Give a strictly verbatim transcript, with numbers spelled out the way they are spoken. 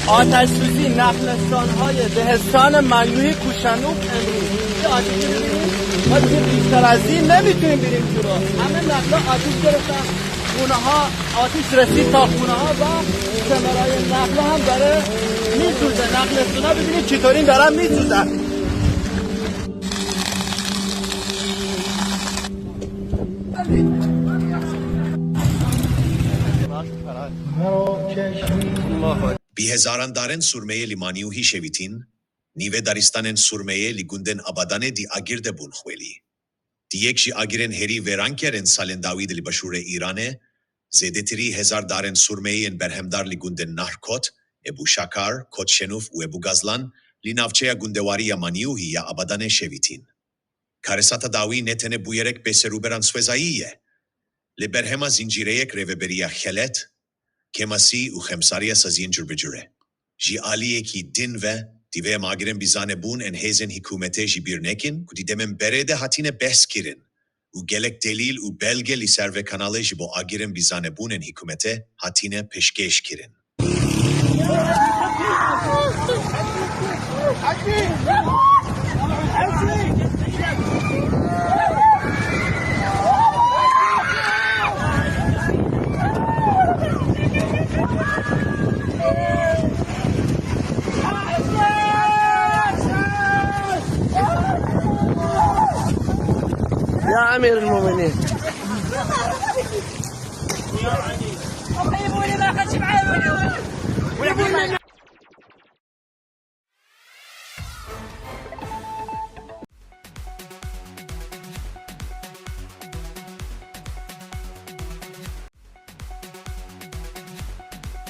آتش‌سوزی نقل انسان‌های بهستان منیوهی کوشنوف امروز. یه آتیشی ببینید. ما دیگه بیشتر از این نمی‌تونیم بریم تو راه. همه نقلا آتیش گرفتن. خونه ها آتیش رسید تا خونه ها و کمرای نقل هم داره می‌سوزه. نقل انسانا ببینید چطوری دارن می‌سوزن. Bi hezaran darên sûrmeyê li Manîûhî şevîtîn, nîve daristanên sûrmeyê li gundên Abadanê di agir de bûn xwelî. Di yek ji agirên herî vêranker ên salên dawî de li başûrê Îranê, zêdetirî hezar darên sûrmeyê yên berhemdar li gundên Nahr Kot, Ebû Şakar, Kot Şenûf û Ebû Gazlan li navçeya gundewarî ya Manîûhî ya Abadanê şevîtîn. Karesata dawî ne tenê bûyerek bêserûberan swêzayî ye, lê berhema zincîreyek rêveberiya xelet, kêmasî û xemsariya saziyên cur bi cur e. Ji aliyekî din ve, divê em agirên bizanebûn ên hêzên hikûmetê ji bîr nekin ku di demên berê de hatine behs kirin û gelek delîl û belge li ser vê kanalê ji bo agirên bizanebûn ên hikûmetê hatine pêşkêş kirin. يا أمير المؤمنين.